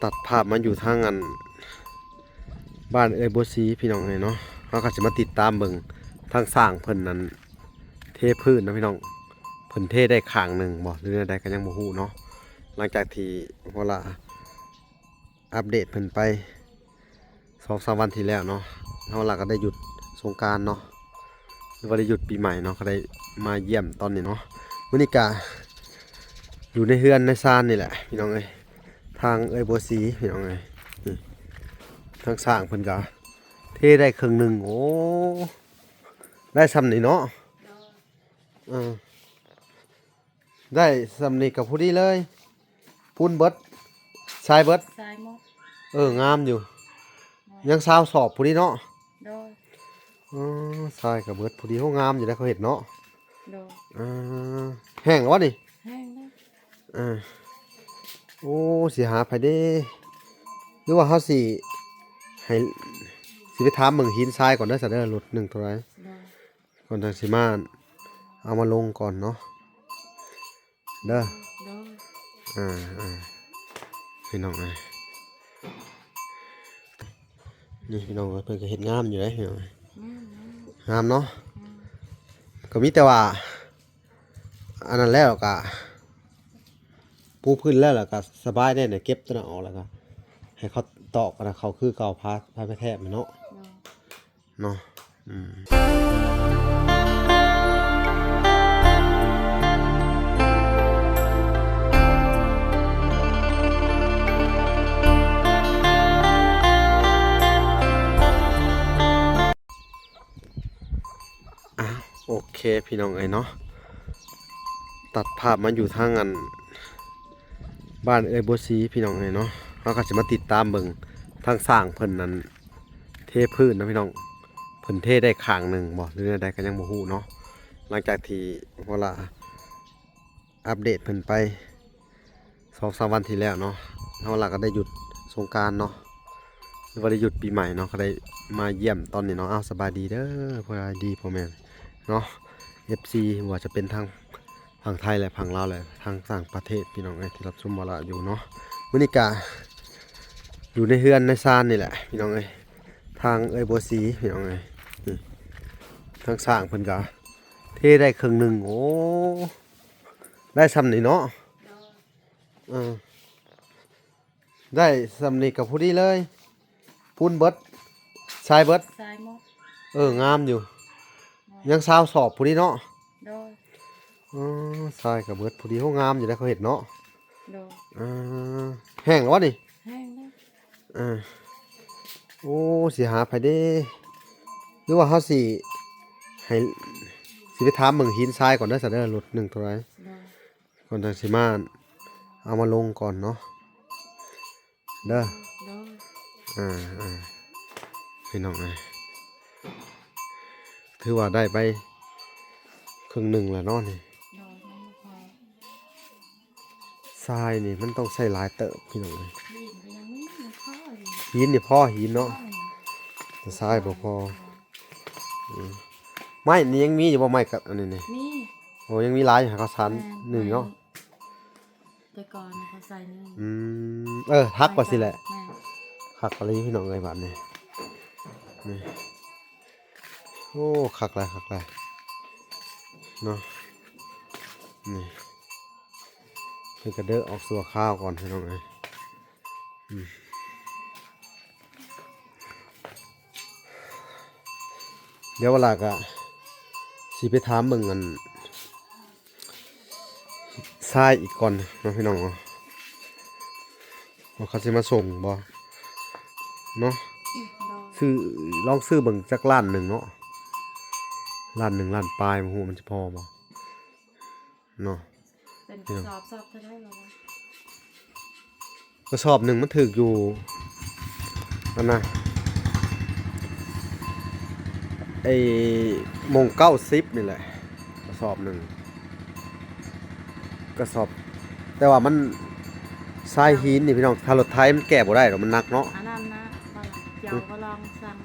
ຕັດພາບມາຢູ່ທາງອັນ ບ້ານເອື້ອຍບົວສີພີ່ນ້ອງເອີຍເນາະ. ເຮົາກໍຊິມາຕິດຕາມເບິ່ງທາງຊ່າງເພິ່ນນັ້ນ ເທພື້ນເນາະພີ່ນ້ອງ. ເພິ່ນເທໄດ້ຂ້າງໜຶ່ງບໍ່ ຫຼືແນວໃດກໍຍັງບໍ່ຮູ້ເນາະ. ຫຼັງຈາກທີ່ເຮົາລະອັບເດດເພິ່ນໄປ ສອງສາມວັນທີ່ແລ້ວເນາະ, ເຮົາລະກໍໄດ້ຢຸດສົງການເນາະ ຫຼືວ່າໄດ້ຢຸດປີໃໝ່ເນາະ, ກໍໄດ້ມາຢ້ຽມຕອນນີ້ເນາະ. ມື້ນີ້ກະຢູ່ໃນເຮືອນໃນຊານນີ້ແຫຼະພີ່ນ້ອງເອີຍ, ທາງເອື້ອຍບົວສີພີ່ນ້ອງເອີຍ. ນີ້ ທາງຊ່າງເພິ່ນກະເທໄດ້ເຄິ່ງໜຶ່ງ. ໂອ້ ໄດ້ຊ່ຳນີ້ເນາະ. ໂດຍ ເອີ ໄດ້ຊ່ຳນີ້ກໍພໍດີເລີຍ. ປູນເບິດ ຊາຍເບິດ ຊາຍໝົດ. ເອີ ງາມຢູ່. ໂດຍ ຍັງຊາວສອບພໍດີເນາະ. ໂດຍ ເອີ ຊາຍກໍເບິດພໍດີ. ໂຫ ງາມຢູ່ເດ້ ເຂົາເຮັດເນາະ. ໂດຍ ເອີ ແຫ້ງແລ້ວວະນີ້? ແຫ້ງແລ້ວ. ເອີ ໂອ້ ຊິຫາໃຜເດ້ ຫຼືວ່າເຮົາຊິໃຫ້ ຊິໄປຖາມເບິ່ງຫີນຊາຍກ່ອນເດີ ຊັ້ນເດີ ລົດໜຶ່ງເທົ່າໃດ? ໂດຍ ກ່ອນຈັ່ງຊິມາເອົາມາລົງກ່ອນເນາະ ເດີ. ໂດຍ ອ່າໆ ພີ່ນ້ອງເອີຍ ນີ້ພີ່ນ້ອງເອີຍ ເພິ່ນກໍເຮັດງາມຢູ່ເດ້ ພີ່ນ້ອງເອີຍ. ງາມ ງາມເນາະ. ອືມ ກໍມີແຕ່ວ່າ ອັນນັ້ນແລ້ວກໍປູພື້ນແລ້ວ ແລ້ວກໍສະບາຍແດ່ ເກັບຕົວນັ້ນອອກ ແລ້ວກໍໃຫ້ເຂົາຕອກ ແລ້ວເຂົາຄືເກົ່າ ພາ ພາໄປແທກເນາະ. ໂດຍ ເນາະ ອືມ ອ່າ ໂອເຄ ພີ່ນ້ອງເອີຍເນາະ, ຕັດພາບມາຢູ່ທາງອັນ ບ້ານເອື້ອຍບົວສີພີ່ນ້ອງເອີຍເນາະ. ເຮົາກໍຊິມາຕິດຕາມເບິ່ງທາງຊ່າງເພິ່ນນັ້ນ ເທພື້ນເນາະພີ່ນ້ອງ, ເພິ່ນເທໄດ້ຂ້າງໜຶ່ງບໍ່ ຫຼືແນວໃດກໍຍັງບໍ່ຮູ້ເນາະ. ຫຼັງຈາກທີ່ເຮົາລະອັບເດດເພິ່ນໄປສອງສາມວັນທີ່ແລ້ວເນາະ, ເຮົາລະກໍໄດ້ຢຸດສົງການເນາະ ຫຼືວ່າໄດ້ຢຸດປີໃໝ່ເນາະ, ກໍໄດ້ມາຢ້ຽມຕອນນີ້ເນາະ. ອ້າວ ສະບາຍດີເດີ ສະບາຍດີພໍ່ແມ່ເນາະ ເອັຟຊີ ບໍ່ວ່າຈະເປັນທາງ ຝັ່ງໄທ ແລະ ຝັ່ງລາວ ແລະ ທາງຕ່າງປະເທດ ພີ່ນ້ອງເອີຍ ທີ່ຮັບຊົມເຮົາຢູ່ເນາະ. ມື້ນີ້ກະຢູ່ໃນເຮືອນໃນຊານນີ້ແຫຼະ ພີ່ນ້ອງເອີຍ, ທາງເອື້ອຍບົວສີ ພີ່ນ້ອງເອີຍ. ນີ້ ທາງຊ່າງເພິ່ນກະເທໄດ້ເຄິ່ງໜຶ່ງ. ໂອ້ ໄດ້ຊ່ຳນີ້ເນາະ. ໂດຍ ເອີ ໄດ້ຊ່ຳນີ້ກໍພໍດີເລີຍ. ປູນເບິດ ຊາຍເບິດ ຊາຍໝົດ. ເອີ ງາມຢູ່. ໂດຍ ຍັງຊາວສອບພໍດີເນາະ. ໂດຍ ເອີ ຊາຍກໍເບິດພໍດີ. ໂຫ ງາມຢູ່ເດ້ ເຂົາເຮັດເນາະ. ໂດຍ ເອີ ແຫ້ງແລ້ວວະນີ້? ແຫ້ງແລ້ວ. ເອີ ໂອ້ ຊິຫາໃຜເດ້ ຫຼືວ່າເຮົາຊິໃຫ້ ຊິໄປຖາມເບິ່ງຫີນຊາຍກ່ອນເດີ ຊັ້ນເດີ ລົດໜຶ່ງເທົ່າໃດ? ໂດຍ ກ່ອນຈັ່ງຊິມາເອົາມາລົງກ່ອນເນາະ ເດີ. ໂດຍ ອ່າໆ ພີ່ນ້ອງເອີຍ ຖືວ່າໄດ້ໄປເຄິ່ງໜຶ່ງແລ້ວເນາະນີ້. ໂດຍ ຍັງບໍ່ພໍ. ຊາຍນີ້ມັນຕ້ອງໃຊ້ຫຼາຍເຕີບ ພີ່ນ້ອງເອີຍ. ຫີນກໍຍັງມີ ຍັງພໍຢູ່. ຫີນນີ້ພໍ ຫີນເນາະ. ພໍ ແຕ່ຊາຍບໍ່ພໍ. ອືມ ໄມ້ນີ້ຍັງມີຢູ່ບໍ່? ໄມ້ກັບອັນນີ້ນີ້ ມີ. ໂອ້ ຍັງມີຫຼາຍຢູ່ ໃຫ້ເຂົາສັນ ແມ່ນ ໜຶ່ງເນາະ. ໄມ້ ແຕ່ກ່ອນເຂົາໃສ່ໜຶ່ງ. ອືມ ເອີ ທັກວ່າຊີ້ແຫຼະ. ແມ່ນ ຄັກອີ່ຫຼີ ພີ່ນ້ອງເອີຍ ບາດນີ້. ນີ້ ໂອ້ ຄັກຫຼາຍ ຄັກຫຼາຍເນາະ. ນີ້ ເພິ່ນກະເດີອອກຊົ່ວຄາວກ່ອນ ພີ່ນ້ອງເອີຍ. ອືມ ດຽວເວລາກະຊິໄປຖາມເບິ່ງອັນ ຊາຍອີກກ່ອນເນາະ ພີ່ນ້ອງເນາະ ວ່າເຂົາຊິມາສົ່ງບໍ່ເນາະ. ໂດຍ ຊື້ ລອງຊື້ເບິ່ງຈັກລ້ານໜຶ່ງເນາະ, ລ້ານໜຶ່ງ ລ້ານປາຍ ບໍ່ຮູ້ມັນຊິພໍບໍ່ເນາະ. ເປັນກະສອບ ສອບເທົ່າໃດລະວະ? ກະສອບໜຶ່ງມັນຖືກຢູ່ ອັນນະ ໄອ້ໂມງເກົ້າສິບນີ້ແຫຼະ ກະສອບໜຶ່ງ ກະສອບ. ແຕ່ວ່າມັນຊາຍຫີນນີ້ ພີ່ນ້ອງ ຖ້າລົດໄຖມັນແກ່ບໍ່ໄດ້ດອກ ມັນໜັກເນາະ. ອັນນັ້ນນະ ບໍ່ລະ ດຽວ ຫຶ ກໍລອງສັ່ງ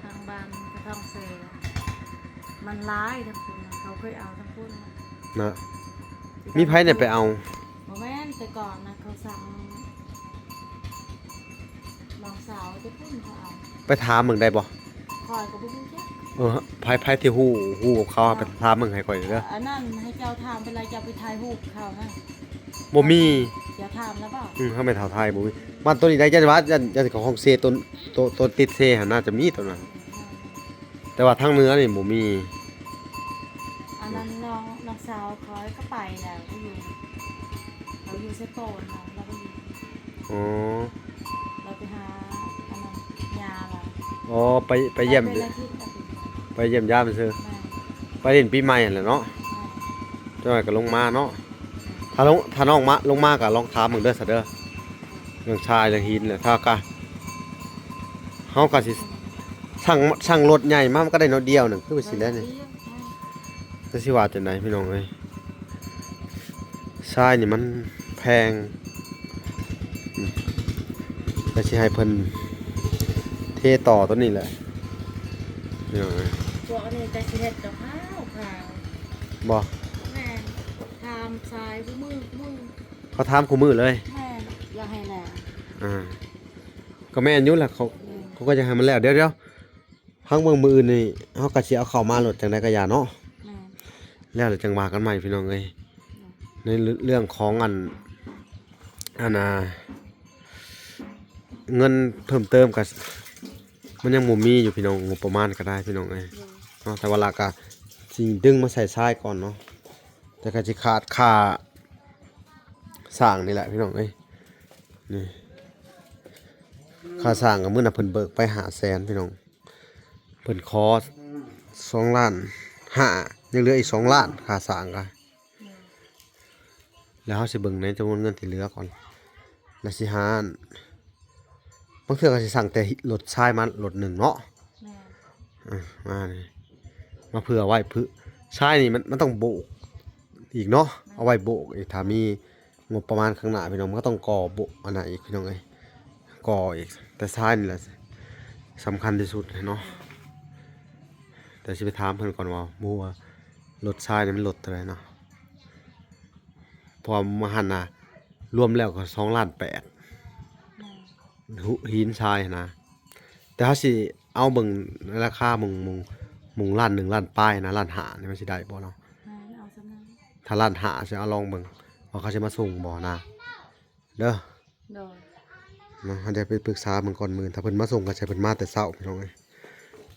ທາງບ້ານກະທ່ອມເຊ ມັນຫຼາຍທາງພຸ້ນນະ ເຂົາເຄີຍເອົາທາງພຸ້ນນະ. ນະ ມີໃຜແດ່ໄປເອົາ? ບໍ່ແມ່ນ ແຕ່ກ່ອນນະເຂົາສັ່ງ ສາວແຕ່ພຸ້ນເຂົາເອົາ ໄປຖາມເບິ່ງໄດ້ບໍ່? ຂ້ອຍກໍບໍ່ຮູ້ຈັກ ເອີ ໃຜ ໃຜທີ່ຮູ້ ຮູ້ກັບເຂົາ ເຈົ້າ ໄປຖາມເບິ່ງໃຫ້ຂ້ອຍເດີ. ອັນນັ້ນໃຫ້ເຈົ້າຖາມໄປ ແລ້ວເຈົ້າໄປຖ່າຍຮູບເຂົານະ. ບໍ່ມີ. ເຈົ້າຖາມແລ້ວບໍ່? ອືມ ເຮົາໄປຖາມໄທບໍ່ມີ. ບ້ານໂຕນີ້ໄດ້ ຢ້ານວ່າ ຢ້ານ ຢ້ານເຂົາຮ້ອງເຊ ໂຕ ໂຕ ໂຕຕິດເຊຫັ້ນ ໜ້າຈະມີໂຕນັ້ນ. ແຕ່ວ່າທາງເໜືອນີ້ບໍ່ມີ. ອັນນັ້ນນ້ອງ ນ້ອງສາວຂ້ອຍກໍໄປແລ້ວ ໄປຢູ່ ລາວຢູ່ເຊໂປນນະ ລາວໄປຢູ່ ອໍ ລາວໄປຫາອັນນັ້ນ ຍ່າລາວ. ອໍ ໄປ ໄປຢ້ຽມ ໄປເປັນອາທິດ ອາທິດ ໄປຢ້ຽມຢາມຊື່. ແມ່ນ. ໄປຫຼິ້ນປີໃໝ່ຫັ້ນແຫຼະເນາະ. ແມ່ນ. ຈັກໜ່ອຍກໍລົງມາເນາະ. ຖ້າລົງ ຖ້ານ້ອງມາ ລົງມາກໍລອງຖາມເບິ່ງເດີຊະເດີ ເລື່ອງຊາຍເລື່ອງຫີນນະ. ຖ້າກະ ເຮົາກໍຊິສັ່ງ ສັ່ງລົດໃຫຍ່ມາ ມັນກໍໄດ້ໜ້ອຍດຽວໜຶ່ງ ຄືວ່າຊິແລ້ວນີ້. ແຕ່ຊິວ່າຈັ່ງໃດພີ່ນ້ອງເອີຍ ຊາຍນີ້ມັນແພງ. ອືມ ແຕ່ຊິໃຫ້ເພິ່ນເທຕໍ່ຕົວນີ້ແຫຼະ ພີ່ນ້ອງເອີຍ. ພວກອັນນີ້ກໍຊິເຮັດກັບຂ້າວ ຂ້າວ ບໍ່? ແມ່ນ. ຖາມຊາຍຄູ່ມື້ ຄູ່ມື້ ເຂົາຖາມຄູ່ມື້ເລີຍ. ແມ່ນ. ຢາກໃຫ້ແລ້ວ. ອ່າ ກໍແມ່ນຢູ່ແຫຼະ ເຂົາ ແມ່ນ ເຂົາກໍຢາກໃຫ້ມັນແລ້ວ. ດຽວ ດຽວ ຟັງເບິ່ງ ມື້ອື່ນນີ້ເຮົາກໍຊິເອົາເຂົ້າມາໂລດ ຈັ່ງໃດກໍຢ່າເນາະ. ແມ່ນ. ແລ້ວ ແລ້ວຈັ່ງວ່າກັນໃໝ່ພີ່ນ້ອງເອີຍ. ແມ່ນ. ໃນເລື່ອງຂອງອັນ ອັນນ່າ ເງິນເພີ່ມເຕີມກໍ ມັນຍັງບໍ່ມີຢູ່ພີ່ນ້ອງ ງົບປະມານກໍໄດ້ພີ່ນ້ອງເອີຍ. ແມ່ນ. ເນາະ ແຕ່ວ່າລະກໍຊິດຶງມາໃສ່ຊາຍກ່ອນເນາະ ແຕ່ກໍຊິຂາດຄ່າສ້າງນີ້ແຫຼະພີ່ນ້ອງເອີຍ. ນີ້ ຄ່າສ້າງກໍມື້ນັ້ນເພິ່ນເບີກໄປຫ້າແສນພີ່ນ້ອງ. ເພິ່ນຂໍສອງລ້ານຫ້າ ຍັງເຫຼືອອີກສອງລ້ານຄ່າສ້າງກະ. ແລ້ວເຮົາຊິເບິ່ງໃນຈຳນວນເງິນທີ່ເຫຼືອກ່ອນ ແລ້ວຊິຫາ ບາງເທື່ອກໍຊິສັ່ງແຕ່ລົດຊາຍມາລົດໜຶ່ງເນາະ. ແມ່ນ. ເອີ ມານີ້ ມາເຜື່ອໄວ້ ເຜື່ອ ຊາຍນີ້ມັນ ມັນຕ້ອງໂບກອີກເນາະ. ແມ່ນ. ເອົາໄວ້ໂບກອີກ ຖ້າມີ ງົບປະມານຂ້າງໜ້າພີ່ນ້ອງ ມັນກໍຕ້ອງກໍ່ໂບະອັນນັ້ນອີກພີ່ນ້ອງເອີຍ ກໍ່ອີກ. ແຕ່ຊາຍນີ້ແຫຼະສຳຄັນທີ່ສຸດເນາະ. ແຕ່ຊິໄປຖາມເພິ່ນກ່ອນວ່າ ບໍ່ຮູ້ວ່າລົດຊາຍນີ້ມັນລົດເທົ່າໃດເນາະ ເພາະວ່າມາຫັ້ນນະ ລວມແລ້ວກໍສອງລ້ານແປດ ແມ່ນ ຫ- ຫີນຊາຍຫັ້ນນະ. ແຕ່ເຮົາຊິເອົາເບິ່ງໃນລາຄາໝ່ອງ ໝ່ອງ ໝ່ອງລ້ານໜຶ່ງ ລ້ານປາຍນະ ລ້ານຫ້ານີ້ມັນຊິໄດ້ບໍ່ເນາະ? ແມ່ນ ເອົາສ່ຳນັ້ນ ຖ້າລ້ານຫ້າຊິເອົາລອງເບິ່ງວ່າເຂົາຊິມາສົ່ງບໍ່ນະ ເດີ. ໂດຍ ເນາະ ເຮົາໄດ້ໄປປຶກສາເບິ່ງກ່ອນ ມື້ອື່ນ ຖ້າເພິ່ນມາສົ່ງກໍໃຫ້ເພິ່ນມາແຕ່ເຊົ້າພີ່ນ້ອງເອີຍ.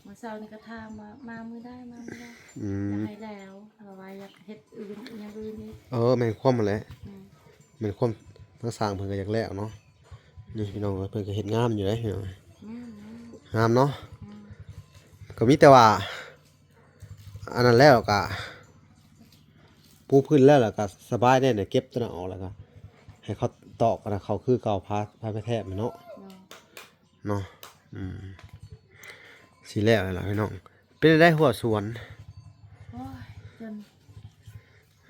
ມື້ເຊົ້ານີ້ກໍຖາມວ່າມາມື້ໃດ ມາມື້ໃດ. ອືມ ຢາກໃຫ້ແລ້ວ ເພາະວ່າຢາກເຮັດອື່ນ ອີ່ຫຍັງອື່ນອີກ. ເອີ ແມ່ນຄວາມຫັ້ນແຫຼະ. ອືມ ແມ່ນຄວາມ ທາງຊ່າງເພິ່ນກໍຢາກແລ້ວເນາະ. ນີ້ພີ່ນ້ອງເອີຍ ເພິ່ນກໍເຮັດງາມຢູ່ເດ້ພີ່ນ້ອງເອີຍ. ງາມ ງາມ ງາມເນາະ. ອືມ ກໍມີແຕ່ວ່າ ອັນນັ້ນແລ້ວກະປູພື້ນແລ້ວ ແລ້ວກະສະບາຍແດ່ ເກັບຕົວນັ້ນອອກ ແລ້ວກະໃຫ້ເຂົາຕອກ ແລ້ວເຂົາຄືເກົ່າ ພາ ພາໄປແທກເນາະ. ໂດຍ ເນາະ. ອືມ ຊິແລ້ວແລ້ວລະພີ່ນ້ອງ. ເປັນໃດຫົວສວນ? ໂອ້ຍ ຈົນ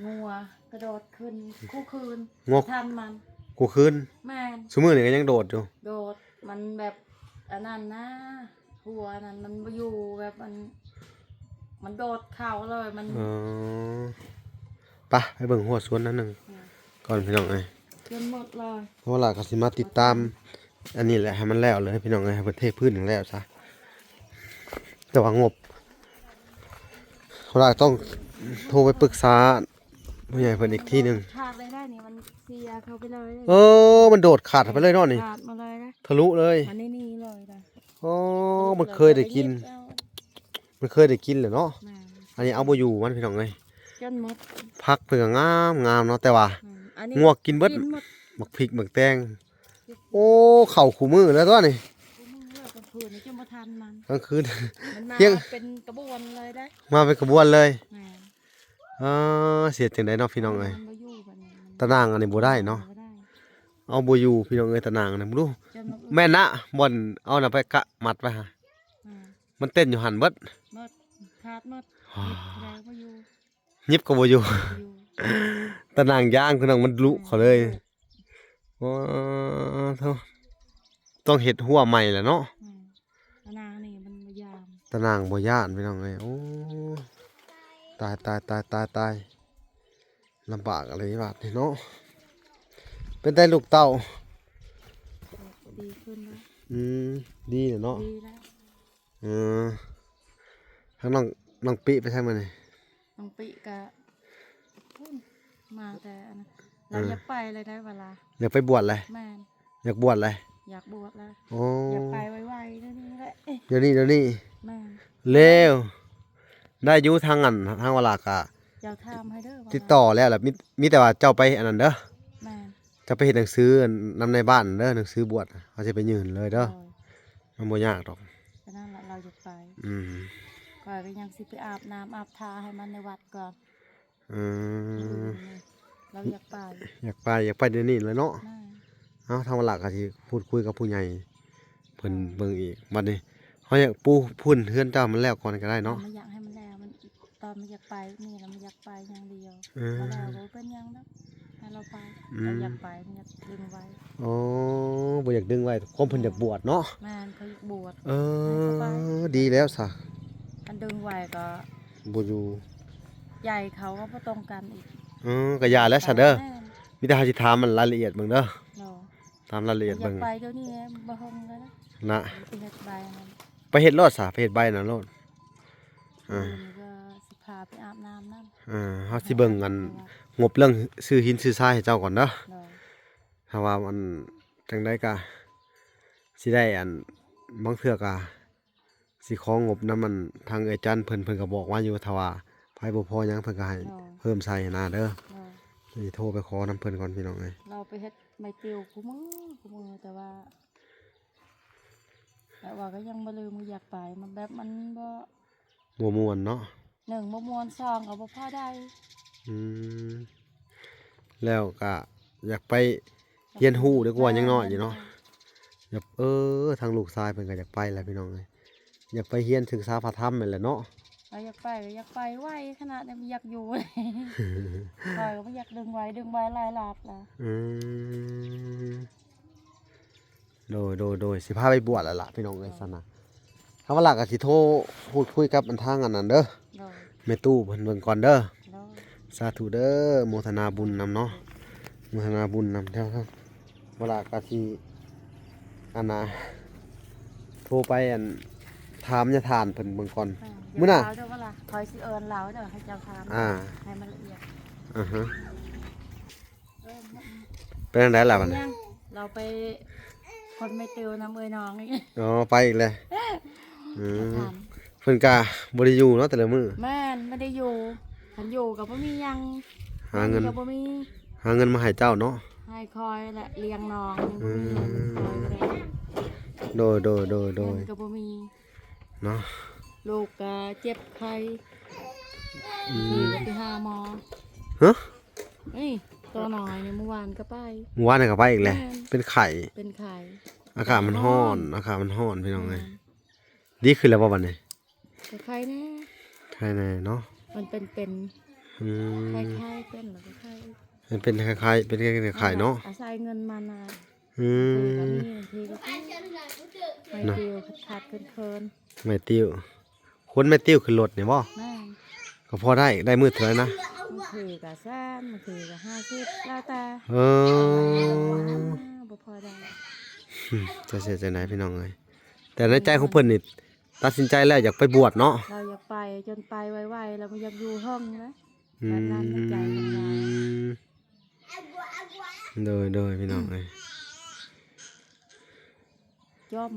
ງົວກະໂດດຂຶ້ນຄູ່ຄືນ ງົວ ທັນມັນ ຄູ່ຄືນ. ແມ່ນ ຊຸມື້ນີ້ກໍຍັງໂດດຢູ່. ໂດດ ມັນແບບ ອັນນັ້ນນະ ຫົວນັ້ນມັນບໍ່ຢູ່ ແບບມັນ ມັນໂດດເຂົ້າເລີຍ ມັນ ເອີ ໄປ ໄປເບິ່ງຫົວສວນນັ້ນໜຶ່ງ ແມ່ນ ກ່ອນພີ່ນ້ອງເອີຍ ຈົນໝົດເລີຍ. ເພາະວ່າລະກໍຊິມາຕິດຕາມອັນນີ້ແຫຼະ ໃຫ້ມັນແລ້ວເລີຍພີ່ນ້ອງເອີຍ ໃຫ້ເພິ່ນເທພື້ນໃຫ້ແລ້ວຊະ. ແຕ່ວ່າງົບ ເພາະວ່າຕ້ອງໂທໄປປຶກສາ ຜູ້ໃຫຍ່ເພິ່ນອີກທີໜຶ່ງ. ຂາດເລີຍໄດ໋ນີ້ ມັນເສຍເຂົ້າໄປເລີຍ. ເອີ ມັນໂດດຂາດເຂົ້າໄປເລີຍເນາະນີ້. ຂາດໝົດເລີຍນະ ທະລຸເລີຍ. ມັນນີ້ເລີຍນະ. ໂອ້ ມັນເຄີຍໄດ້ກິນ ມັນເຄີຍໄດ້ກິນແຫຼະເນາະ. ແມ່ນ ອັນນີ້ເອົາບໍ່ຢູ່ມັນພີ່ນ້ອງເອີຍ. ຈົນໝົດ. ຜັກເພິ່ນກໍງາມໆເນາະ ແຕ່ວ່າ ອືມ ອັນນີ້ງົວກິນເບິດ ກິນໝົດ ໝາກພິກໝາກແຕງ. ໂອ້ ເຂົ້າຄູ່ມື້ແລ້ວຕົວະນີ້. ຄູ່ມື້ແລ້ວ ກາງຄືນນີ້ຈະບໍ່ທັນມັນ ກາງຄືນ ມັນມາ ພຽງ ເປັນຂະບວນເລີຍໄດ໋ ມາເປັນຂະບວນເລີຍ. ແມ່ນ. ເອີ ຊິເຮັດຈັ່ງໃດເນາະພີ່ນ້ອງເອີຍ ມັນບໍ່ຢູ່ບັດນີ້ ຕາໜ່າງອັນນີ້ບໍ່ໄດ້ເນາະ. ບໍ່ໄດ້ ເອົາບໍ່ຢູ່ພີ່ນ້ອງເອີຍ ຕາໜ່າງອັນນີ້ ບໍ່ຮູ້ ແມ່ນນະ ບ່ອນເອົານະໄປກະມັດໄວ້ຫາ. ແມ່ນ ມັນເຕັ້ນຢູ່ຫັ້ນເບິດ ໝົດ ຂາດໝົດ. ຫຍິບກໍບໍ່ຢູ່ ຕາໜ່າງຢາງຄືໜັງມັນລຸເຂົ້າເລີຍ. ໂອ້ ໂທ້ ຕ້ອງເຮັດຮົ້ວໃໝ່ແຫຼະເນາະ. ອືມ ຕາໜ່າງນີ້ມັນບໍ່ຢ້ານ ຕາໜ່າງບໍ່ຢ້ານພີ່ນ້ອງເອີຍ. ໂອ້ ຕາຍ ຕາຍ ຕາຍ ຕາຍ ຕາຍ ລຳບາກອີ່ຫຼີບາດນີ້ເນາະ. ເປັນໃດລູກເຕົ້າ ດີຂຶ້ນແລ້ວ. ອືມ ດີແລ້ວເນາະ. ດີແລ້ວ. ເອີ ທາງນ້ອງ ນ້ອງປິໄປໃສມື້ນີ້? ນ້ອງປິກະພຸ້ນ ມາແຕ່ອັນນັ້ນ ລາວ ເອີ ຢາກໄປເລີຍໄດ໋ ວາລາ ຢາກໄປບວດເລີຍ? ແມ່ນ. ຢາກບວດເລີຍ? ຢາກບວດແລ້ວ. ໂອ້ ຢາກໄປໄວໆ ດຽວນີ້ແຫຼະ. ດຽວນີ້ ດຽວນີ້? ແມ່ນ. ແລ້ວ ໄດ້ຢູ່ ທາງອັນ ທາງວາລາກະ ເຈົ້າຖາມໃຫ້ເດີ ຕິດຕໍ່ແລ້ວ ແລ້ວມີ ມີແຕ່ວ່າເຈົ້າໄປອັນນັ້ນເດີ. ແມ່ນ. ເຈົ້າໄປເຮັດໜັງສືນຳໃນບ້ານເດີ ໜັງສືບວດ ເຮົາຊິໄປຍື່ນເລີຍເດີ. ໂດຍ. ມັນບໍ່ຍາກດອກ. ກໍນັ້ນລະ ລາວຢາກໄປ. ອືມ. ຂ້ອຍກໍຍັງຊິໄປອາບນ້ຳອາບທ່າໃຫ້ມັນໃນວັດກ່ອນ. ອືມ ລາວຢາກໄປ ຢາກໄປ ຢາກໄປດຽວນີ້ເລີຍເນາະ. ແມ່ນ. ເອົາ ທາງວາລາກໍຊິພູດຄຸຍກັບຜູ້ໃຫຍ່ເພິ່ນ ເອີ ເບິ່ງອີກ. ບັດນີ້ເຮົາຢາກປູພື້ນເຮືອນເຈົ້າມັນແລ້ວກ່ອນກໍໄດ້ເນາະ. ມັນຢາກໃຫ້ມັນແລ້ວ ມັນ ຕອນມັນຢາກໄປນີ້ລະ ມັນຢາກໄປຢ່າງດຽວ. ເອີ ບໍ່ແລ້ວກໍບໍ່ເປັນຫຍັງດອກ ໃຫ້ລາວໄປ. ອືມ. ມັນຢາກໄປ ມັນຢາກດຶງໄວ້. ອໍ ບໍ່ຢາກດຶງໄວ້ ຄວາມເພິ່ນຢາກບວດເນາະ. ແມ່ນ ເຂົາຢາກບວດ. ເອີ ໃຫ້ສະບາຍ ດີແລ້ວຊະ. ຄັນດຶງໄວ້ກໍບໍ່ຢູ່ ໃຫຍ່ເຂົາກໍບໍ່ຕົງກັນອີກ. ເອີ ກໍຢ່າແລ້ວຊະເດີ. ແມ່ນ. ມີແຕ່ເຮົາຊິຖາມມັນລາຍລະອຽດເບິ່ງເດີ. ໂດຍ. ຕາມລາຍລະອຽດເບິ່ງ. ຢາກໄປດຽວນີ້ແຫຼະ ບໍ່ເຮັດແລ້ວນະ. ນະ ໄປເຮັດໃບນັ້ນ ໄປເຮັດໂລດຊະ ໄປເຮັດໃບນັ້ນໂລດ. ອືມ ກໍຊິພາໄປອາບນ້ຳນຳ. ເອີ ເຮົາຊິເບິ່ງອັນ ເອີ ງົບເລື່ອງຊື້ຫີນຊື້ຊາຍໃຫ້ເຈົ້າກ່ອນເດີ. ໂດຍ. ຖ້າວ່າມັນຈັ່ງໃດກໍຊິໄດ້ອັນ ບາງເທື່ອກໍ ຊິຂໍງົບນຳອັນທາງເອື້ອຍຈັນເພິ່ນ ເພິ່ນກໍບອກມາຢູ່ ຖ້າວ່າໃຜບໍ່ພໍຫຍັງເພິ່ນກໍໃຫ້ ໂດຍ ເພີ່ມໃສ່ຫັ້ນນະເດີ. ໂດຍ. ຊິໂທໄປຂໍນຳເພິ່ນກ່ອນພີ່ນ້ອງເອີຍ. ລາວໄປເຮັດໄມ້ຕິວຄູ່ມື້ ຄູ່ມື້ ແຕ່ວ່າ ແຕ່ວ່າກໍຍັງບໍ່ລືມ ກໍຢາກໄປ ມັນແບບມັນບໍ່ ບໍ່ມ່ວນເນາະ. ໜຶ່ງບໍ່ມ່ວນ ສອງກໍບໍ່ພໍໄດ້. ອືມ ແລ້ວກະຢາກໄປຮຽນຮູ້ດີກວ່າ ຍັງນ້ອຍຢູ່ເນາະ. ຢາກ ເອີ ທາງລູກຊາຍເພິ່ນກໍຢາກໄປແຫຼະພີ່ນ້ອງເອີຍ ຢາກໄປຮຽນສຶກສາພະທຳແມ່ນແຫຼະເນາະ. ເອີ ຢາກໄປກໍຢາກໄປໄວຂະໜາດນັ້ນ ບໍ່ຢາກຢູ່ ຂ້ອຍກໍບໍ່ຢາກດຶງໄວ້ ດຶງໄວ້ຫຼາຍລາບແລ້ວ. ອືມ ໂດຍ ໂດຍ ໂດຍ ຊິພາໄປບວດແລ້ວລະພີ່ນ້ອງເອີຍ. ໂດຍ. ຊັ້ນນະ ທາງວາລາກໍຊິໂທພູດຄຸຍກັບອັນທາງອັນນັ້ນເດີ. ໂດຍ. ແມ່ຕູ້ເພິ່ນເບິ່ງກ່ອນເດີ. ໂດຍ. ສາທຸເດີ ໂມທະນາບຸນນຳເນາະ. ໂມທະນາບຸນນຳ. ທາງວາລາກໍຊິອັນນະ ໂທໄປອັນຖາມຍາທ່ານເພິ່ນເບິ່ງກ່ອນ. ເອີ ມື້ໜ້າ ເດີວ່າລະ ຂ້ອຍຊິເອີ້ນລາວເດີ ໃຫ້ເຈົ້າຖາມ ອ່າ ໃຫ້ມັນລະອຽດ. ອາຮະ. ເປັນຈັ່ງໃດລະບັດນີ້? ຍັງ ລາວໄປຄົນໄມ້ຕິວນຳເອື້ອຍນ້ອງອີກ. ອໍ ໄປອີກແລ້ວ. ອືມ ເພິ່ນກະບໍ່ໄດ້ຢູ່ເນາະແຕ່ລະມື້. ແມ່ນ ບໍ່ໄດ້ຢູ່ ຄັນຢູ່ກໍບໍ່ມີຫຍັງ ຫາເງິນ ກໍບໍ່ມີ ຫາເງິນມາໃຫ້ເຈົ້າເນາະ ໃຫ້ຂ້ອຍແຫຼະລ້ຽງນ້ອງ. ອືມ ໂດຍ ໂດຍ ໂດຍ ໂດຍ ເງິນກໍບໍ່ມີເນາະ ລູກກໍເຈັບໄຂ້. ອືມ ບາງທີກໍໄປຫາໝໍ. ຮະ? ນີ້ ໂຕນ້ອຍນີ້ ມື້ວານກໍໄປ ມື້ວານກໍໄປອີກແຫຼະ. ແມ່ນ ເປັນໄຂ້ ເປັນໄຂ້ ອາກາດມັນຮ້ອນ ອາກາດມັນຮ້ອນພີ່ນ້ອງເອີຍ. ແມ່ນ ດີຂຶ້ນແລ້ວບໍ່ບັດນີ້? ກໍໄຂ້ແດ່ ໄຂ້ແດ່ເນາະ ມັນເປັນ ເປັນ ອືມ ໄຂ້ໆ ເປັນແລ້ວກໍໄຂ້ ມັນເປັນໄຂ້ໆ ເປັນໄຂ້ໆເນາະ ອາໄສເງິນມັນນະ. ອືມ ບາງທີກໍໄຂ້ ບາງທີກໍໄຂ້ ໄມ້ຕິວຂາດໆເຂີນໆ ໄມ້ຕິວ ຂົນໄມ້ຕິວຂຶ້ນລົດນີ້ບໍ່? ແມ່ນ ກໍພໍໄດ້ ໄດ້ມື້ເທົ່າໃດນະ? ບາງທີກໍແສນ ບາງທີກໍຫ້າສິບ ແລ້ວແຕ່. ເອີ ບໍ່ພໍໄດ້ ຈະເສຍຈັ່ງໃດພີ່ນ້ອງເອີຍ. ແຕ່ໃນໃຈຂອງເພິ່ນນີ້ຕັດສິນໃຈແລ້ວ ຢາກໄປບວດເນາະ ລາວຢາກໄປ ຈົນໄປໄວໆ ລາວບໍ່ຢາກຢູ່ເຖິງນະ. ອືມ ແບບນັ້ນໃນໃຈຂອງລາວ. ໂດຍ ໂດຍ ພີ່ນ້ອງເອີຍ ຈົ່ມ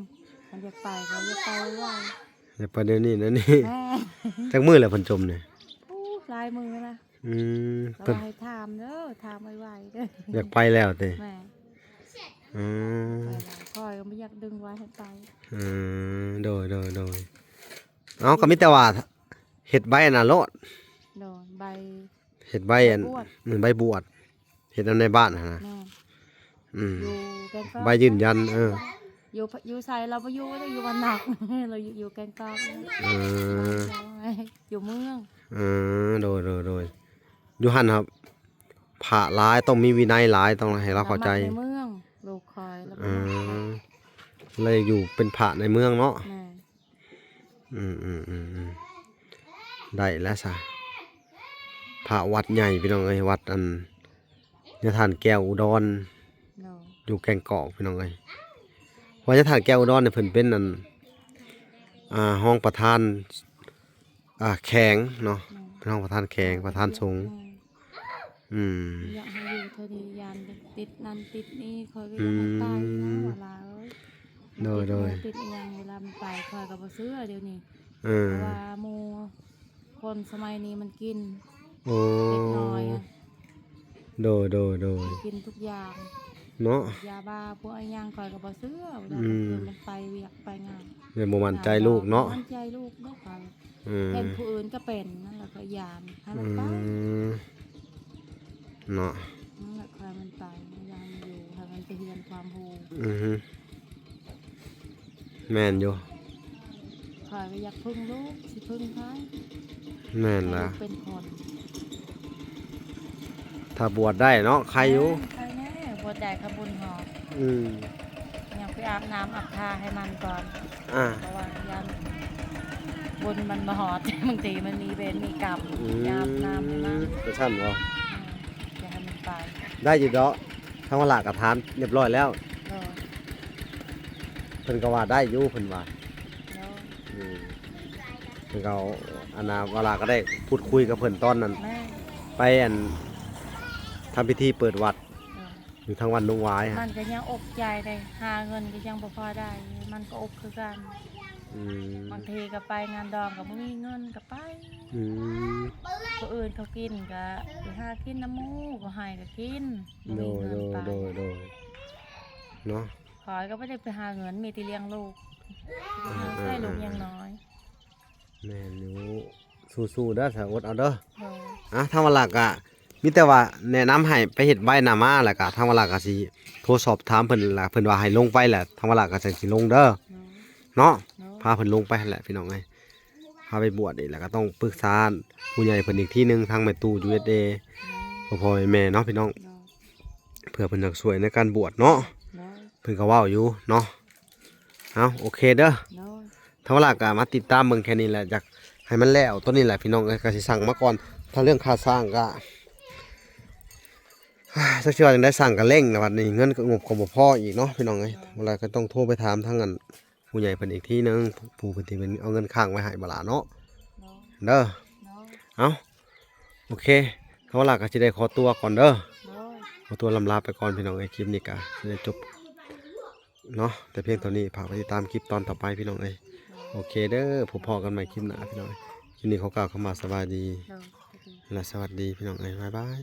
ຄັນຢາກໄປກໍຢາກໄປໄວໆ ຢາກໄປດຽວນີ້ ດຽວນີ້. ແມ່ນ ຈັກມື້ແລ້ວເພິ່ນຈົ່ມນີ້? ໂອ້ ຫຼາຍມື້ແລ້ວ. ອືມ ລາວ ເພິ່ນ ໃຫ້ຖາມເດີ ຖາມໄວໆເດີ ຢາກໄປແລ້ວຕິ? ແມ່ນ ອືມ ຂ້ອຍກໍບໍ່ຢາກດຶງໄວ້ໃຫ້ໄປ. ອືມ ໂດຍ ໂດຍ ໂດຍ ເອົາ ກໍມີແຕ່ວ່າເຮັດໃບອັນນັ້ນໂລດ. ໂດຍ ໃບ ເຮັດໃບອັນ ໃບບວດ ອືມ ໃບບວດ ເຮັດນຳໃນບ້ານຫັ້ນນະ. ແມ່ນ ອືມ ຢູ່ແກງກອກ ໃບຢືນຢັນ ເອີ ຢູ່ ຢູ່ໃສລາວບໍ່ຢູ່ເດ້ ຢູ່ບ້ານນອກ ລາວຢູ່ ຢູ່ແກງກອກ. ເອີ ຢູ່ເມືອງ. ເອີ ໂດຍ ໂດຍ ໂດຍ ຢູ່ຫັ້ນຫັ້ນ ພະຫຼາຍ ຕ້ອງມີວິໄນຫຼາຍ ຕ້ອງໃຫ້ລາວເຂົ້າໃຈ. ລາວມັກໃນເມືອງ ລູກຂ້ອຍ ລາວ ເອີ ມັກ ລາວຢູ່ເປັນພະໃນເມືອງເນາະ. ແມ່ນ ອືມໆໆ ໄດ້ແລ້ວຊະ ພະວັດໃຫຍ່ພີ່ນ້ອງເອີຍ ວັດອັນຍາທ່ານແກ້ວອຸດອນ ໂດຍ ຢູ່ແກງກອກພີ່ນ້ອງເອີຍ. ວ່າຈະທ່ານແກ້ວອຸດອນນີ້ເພິ່ນເປັນອັນ ອ່າ ຮອງປະທານ ອ່າ ແຂວງເນາະ ແມ່ນ ເປັນຮອງປະທານແຂວງ ປະທານສົງ ແມ່ນ ອືມ ຢາກໃຫ້ຢູ່ເທື່ອນີ້ ຢ້ານຕິດນັ້ນຕິດນີ້ ຂ້ອຍກໍຢາກໃຫ້ໄປນະ ອືມ ຫຼານເອີຍ ໂດຍໆ ຕິດອີ່ຫຍັງ ເວລາມັນໄປ ຂ້ອຍກໍບໍ່ເຊື່ອດຽວນີ້ ເອີ ເພາະວ່າໝູ່ຄົນສະໄໝນີ້ມັນກິນ ໂອ້ ເດັກນ້ອຍ ໂດຍໆໆ ກິນທຸກຢ່າງເນາະ ຢາບ້າພວກອີ່ຫຍັງ ຂ້ອຍກໍບໍ່ເຊື່ອ ເວລາ ອືມ ກາງຄືນມັນໄປວຽກໄປງານ ແມ່ນບໍ່ໝັ້ນໃຈລູກເນາະ ບໍ່ໝັ້ນໃຈລູກເດ້ຂ້ອຍ ອືມ ເຫັນຜູ້ອື່ນກໍເປັນ ນັ້ນລະກໍຢ້ານ ໃຫ້ມັນໄປ ອືມ ເນາະ ນັ້ນລະ ໃຫ້ມັນໄປ ຢ່າໃຫ້ມັນຢູ່ ໃຫ້ມັນໄປຮຽນຄວາມຮູ້ ອືຮຶ ແມ່ນຢູ່ ຂ້ອຍກໍຢາກເພິ່ງລູກ ຊິເພິ່ງໃຜ ແມ່ນລະ ໃຫ້ລູກເປັນຄົນ ຖ້າບວດໄດ້ເນາະ ໄຄຢູ່ ແມ່ນ ໄຄແນ່ ບວດໄດ້ກໍບຸນຮອດ ອືມ ຍັງໄປອາບນ້ຳອາບທ່າໃຫ້ມັນກ່ອນ ອ່າ ເພາະວ່າຢ້ານບຸນມັນບໍ່ຮອດ ບາງທີມັນມີເວນມີກຳ ອືມ ໄປອາບນ້ຳໃຫ້ມັນ ຈັ່ງຊັ້ນບໍ ອືມ ຢາກໃຫ້ມັນໄປ ໄດ້ຢູ່ດອກ ທາງວະລາກໍຖາມຮຽບຮ້ອຍແລ້ວ ໂດຍ ເພິ່ນກໍວ່າໄດ້ຢູ່ ເພິ່ນວ່າ ໂດຍ ອືມ ເພິ່ນກໍເອົາ ອັນນ່າ ວະລາກໍໄດ້ພູດຄຸຍກັບເພິ່ນຕອນນັ້ນ ແມ່ນ ໄປອັນ ທຳພິທີເປີດວັດ ໂດຍ ຢູ່ທາງວັດໜອງຫວາຍ ມັນກໍຍັງອົກໃຈໄດ໋ ຫາເງິນກໍຍັງບໍ່ພໍໄດ້ ມັນກໍອົກຄືກັນ ອືມ ບາງທີກໍໄປງານດອງກໍບໍ່ມີເງິນກໍໄປ ອືມ ຜູ້ອື່ນເຂົາກິນກໍໄປຫາກິນນຳໝູ່ ເຂົາໃຫ້ກໍກິນ ບໍ່ມີເງິນໄປ ໂດຍໆໆ ເນາະ ຂ້ອຍກໍບໍ່ໄດ້ໄປຫາເງິນ ມີແຕ່ລ້ຽງລູກ ເອີ ຫາໃຊ້ລູກ ເອີ ຍັງນ້ອຍ ແມ່ນຢູ່ ສູ້ໆເດີ ສາອົດເອົາເດີ ໂດຍ ອ່າ ທາງວະລາກະມີແຕ່ວ່າແນະນຳໃຫ້ໄປເຮັດໃບໜ້າມາ ແລ້ວກະທາງວະລາກະຊິໂທສອບຖາມເພິ່ນ ແລ້ວເພິ່ນວ່າໃຫ້ລົງໄປ ແລ້ວທາງວະລາກະຈັ່ງຊິລົງເດີ ໂດຍ ເນາະ ໂດຍ ພາເພິ່ນລົງໄປຫັ້ນແຫຼະພີ່ນ້ອງເອີຍ ພາໄປບວດອີກ ແລ້ວກະຕ້ອງປຶກສາຜູ້ໃຫຍ່ເພິ່ນອີກທີໜຶ່ງ ທາງແມ່ຕູ້ ຢູເອສເອ ໂດຍ ພໍ່ໆແມ່ໆເນາະພີ່ນ້ອງ ໂດຍ ເພື່ອເພິ່ນຈະຊ່ວຍໃນການບວດເນາະ ໂດຍ ເພິ່ນກໍເວົ້າຢູ່ເນາະ ເອົາ ໂອເຄເດີ ໂດຍ ທາງວະລາກໍມາຕິດຕາມເບິ່ງແຄ່ນີ້ແຫຼະ ຢາກໃຫ້ມັນແລ້ວຕົວນີ້ແຫຼະພີ່ນ້ອງເອີຍ ກໍຊິສັ່ງມາກ່ອນ ຖ້າເລື່ອງຄ່າສ້າງກໍ ຈັກຊິວ່າຈັ່ງໃດ ສ້າງກໍເລັ່ງແລ້ວ ບັດນີ້ເງິນກໍ ງົບກໍບໍ່ພໍອີກເນາະພີ່ນ້ອງເອີຍ ໂດຍ ວະລາກໍຕ້ອງໂທໄປຖາມທາງອັນ ຜູ້ໃຫຍ່ເພິ່ນອີກທີໜຶ່ງ ຜູ້ ຜູ້ເພິ່ນທີ່ເພິ່ນເອົາເງິນຄ້າງໄວ້ໃຫ້ບໍ່ຫຼ້າເນາະ ໂດຍ ເດີ ໂດຍ ເອົາ ໂອເຄ ທາງວະລາກໍຊິໄດ້ຂໍຕົວກ່ອນເດີ ໂດຍ ຂໍຕົວລ່ຳລາໄປກ່ອນພີ່ນ້ອງເອີຍ ຄລິບນີ້ກໍຊິໄດ້ຈົບ ເນາະ ແຕ່ພຽງເທົ່ານີ້ ຝາກໄວ້ຕິດຕາມຄລິບຕອນຕໍ່ໄປພີ່ນ້ອງເອີຍ ໂອເຄເດີ ພົບພໍ້ກັນໃໝ່ຄລິບໜ້າພີ່ນ້ອງເອີຍ ຄລິບນີ້ຂໍກ່າວຄຳວ່າສະບາຍດີ ໂດຍ ແລະ ສະຫວັດດີພີ່ນ້ອງເອີຍ ບາຍບາຍ.